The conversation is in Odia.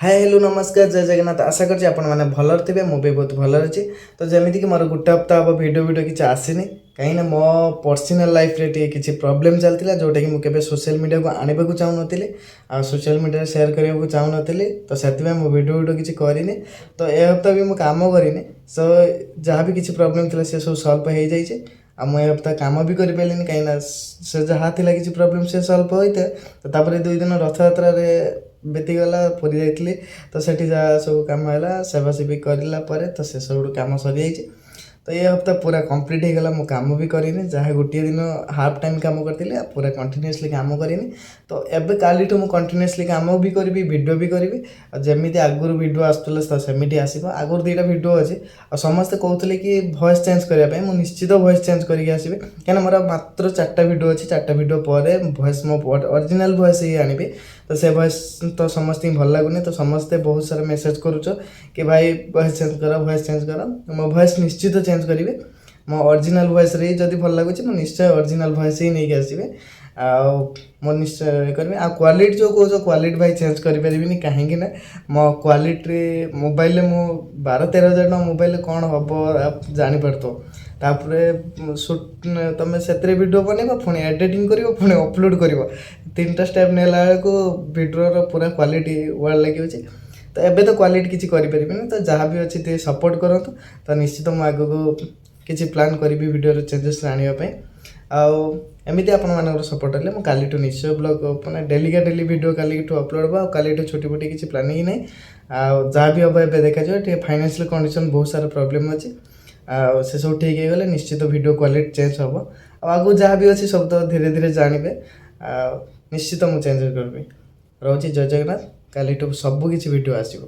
ହାଏ, ହ୍ୟାଲୋ, ନମସ୍କାର, ଜୟ ଜଗନ୍ନାଥ। ଆଶା କରୁଛି ଆପଣମାନେ ଭଲରେ ଥିବେ। ମୁଁ ବି ବହୁତ ଭଲରେ ଅଛି। ତ ଯେମିତିକି ମୋର ଗୋଟେ ହପ୍ତା ହେବ ଭିଡ଼ିଓ ଭିଡ଼ିଓ କିଛି ଆସିନି, କାହିଁକିନା ମୋ ପର୍ସନାଲ୍ ଲାଇଫ୍ରେ ଟିକେ କିଛି ପ୍ରୋବ୍ଲେମ୍ ଚାଲିଥିଲା, ଯେଉଁଟାକି ମୁଁ କେବେ ସୋସିଆଲ୍ ମିଡ଼ିଆକୁ ଆଣିବାକୁ ଚାହୁଁନଥିଲି ଆଉ ସୋସିଆଲ୍ ମିଡ଼ିଆରେ ସେୟାର କରିବାକୁ ଚାହୁଁନଥିଲି। ତ ସେଥିପାଇଁ ମୁଁ ଭିଡ଼ିଓ ଭିଡ଼ିଓ କିଛି କରିନି। ତ ଏ ହପ୍ତା ବି ମୁଁ କାମ କରିନି। ସୋ ଯାହା ବି କିଛି ପ୍ରୋବ୍ଲେମ୍ ଥିଲା, ସେ ସବୁ ସଲ୍ଭ ହେଇଯାଇଛି। ଆଉ ମୁଁ ଏ ହପ୍ତା କାମ ବି କରିପାରିଲିନି, କାହିଁକିନା ସେ ଯାହା ଥିଲା କିଛି ପ୍ରୋବ୍ଲେମ୍, ସେ ସଲ୍ଭ ହୋଇଥାଏ। ତ ତାପରେ 2 ଦିନ ରଥଯାତ୍ରାରେ ବିତିଗଲା। ପୁରୀ ଯାଇଥିଲି, ତ ସେଠି ଯାହା ସବୁ କାମ ହେଲା, ସେବା ସେବି କରିଲା ପରେ ତ ସେ ସବୁଠୁ କାମ ସରିଯାଇଛି। ତ ଏ ହପ୍ତା ପୁରା କମ୍ପ୍ଲିଟ୍ ହେଇଗଲା, ମୁଁ କାମ ବି କରିନି। ଯାହା ଗୋଟିଏ ଦିନ ହାଫ୍ ଟାଇମ୍ କାମ କରିଥିଲି ଆଉ ପୁରା କଣ୍ଟିନ୍ୟୁଅସଲି କାମ କରିନି। ତ ଏବେ କାଲିଠୁ ମୁଁ କଣ୍ଟିନ୍ୟୁଅସଲି କାମ ବି କରିବି, ଭିଡ଼ିଓ ବି କରିବି। ଆଉ ଯେମିତି ଆଗରୁ ଭିଡ଼ିଓ ଆସୁଥିଲା, ତ ସେମିତି ଆସିବ। ଆଗରୁ ଦୁଇଟା ଭିଡ଼ିଓ ଅଛି ଆଉ ସମସ୍ତେ କହୁଥିଲେ କି ଭଏସ୍ ଚେଞ୍ଜ କରିବା ପାଇଁ। ମୁଁ ନିଶ୍ଚିତ ଭଏସ୍ ଚେଞ୍ଜ କରିକି ଆସିବି, କାହିଁକିନା ମୋର ମାତ୍ର ଚାରିଟା ଭିଡ଼ିଓ ଅଛି। ଚାରିଟା ଭିଡ଼ିଓ ପରେ ଭଏସ୍ ମୋ ଅରିଜିନାଲ୍ ଭଏସ୍ ହିଁ ଆଣିବି। ତ ସେ ଭଏସ୍ ତ ସମସ୍ତଙ୍କୁ ଭଲ ଲାଗୁନି। ତ ସମସ୍ତେ ବହୁତ ସାରା ମେସେଜ୍ କରୁଛ କି ଭାଇ, ଭଏସ୍ ଚେଞ୍ଜ କର, ଭଏସ୍ ଚେଞ୍ଜ କର। ମୋ ଭଏସ୍ ନିଶ୍ଚିତ ଚେଞ୍ଜ କରିବି। ମୋ ଅରିଜିନାଲ୍ ଭଏସ୍ରେ ହିଁ ଯଦି ଭଲ ଲାଗୁଛି, ମୁଁ ନିଶ୍ଚୟ ଅରିଜିନାଲ୍ ଭଏସ୍ ହିଁ ନେଇକି ଆସିବି ଆଉ ମୁଁ ନିଶ୍ଚୟ ଇଏ କରିବି। ଆଉ କ୍ୱାଲିଟି ଯେଉଁ କହୁଛ, କ୍ୱାଲିଟି ଭାଇ ଚେଞ୍ଜ କରିପାରିବିନି, କାହିଁକି ନା ମୋ କ୍ୱାଲିଟି ମୋବାଇଲରେ, ମୁଁ 12-13 ହଜାର ଟଙ୍କା ମୋବାଇଲରେ କ'ଣ ହେବ ଜାଣିପାରୁଥିବ। ତାପରେ ସୁଟ୍ ତମେ ସେଥିରେ ଭିଡ଼ିଓ ବନେଇବ, ପୁଣି ଏଡ଼ିଟିଂ କରିବ, ପୁଣି ଅପଲୋଡ଼ କରିବ। ତିନିଟା ଷ୍ଟେପ୍ ନେଲା ବେଳକୁ ଭିଡ଼ିଓର ପୁରା କ୍ୱାଲିଟି ୱାର୍ଡ ଲାଗିଯାଉଛି। ତ ଏବେ ତ କ୍ୱାଲିଟି କିଛି କରିପାରିବିନି। ତ ଯାହା ବି ଅଛି, ଟିକେ ସପୋର୍ଟ କରନ୍ତୁ। ତ ନିଶ୍ଚିତ ମୁଁ ଆଗକୁ କିଛି ପ୍ଲାନ୍ କରିବି ଭିଡ଼ିଓର ଚେଞ୍ଜେସ୍ ଆଣିବା ପାଇଁ। ଆଉ ଏମିତି ଆପଣମାନଙ୍କର ସପୋର୍ଟ ହେଲେ ମୁଁ କାଲିଠୁ ନିଶ୍ଚୟ ବ୍ଲଗ୍, ମାନେ ଡେଲିକା ଡେଲି ଭିଡ଼ିଓ କାଲିଠୁ ଅପଲୋଡ଼ ହେବ। ଆଉ କାଲିଠୁ ଛୁଟି ଫୁଟି କିଛି ପ୍ଲାନିଂ ନାହିଁ। ଆଉ ଯାହା ବି ହେବ ଏବେ ଦେଖାଯିବ। ଟିକେ ଫାଇନାନ୍ସିଆଲ୍ କଣ୍ଡିସନ୍ ବହୁତ ସାରା ପ୍ରୋବ୍ଲେମ୍ ଅଛି। ଆଉ ସେସବୁ ଠିକ୍ ହେଇଗଲେ ନିଶ୍ଚିତ ଭିଡ଼ିଓ କ୍ୱାଲିଟି ଚେଞ୍ଜ ହେବ। ଆଉ ଆଗକୁ ଯାହା ବି ଅଛି, ସବୁ ତ ଧୀରେ ଧୀରେ ଜାଣିବେ। ଆଉ ନିଶ୍ଚିତ ମୁଁ ଚେଞ୍ଜ କରିବି। ରହୁଛି, ଜୟ ଜଗନ୍ନାଥ। କାଲିଠୁ ସବୁ କିଛି ଭିଡ଼ିଓ ଆସିବ।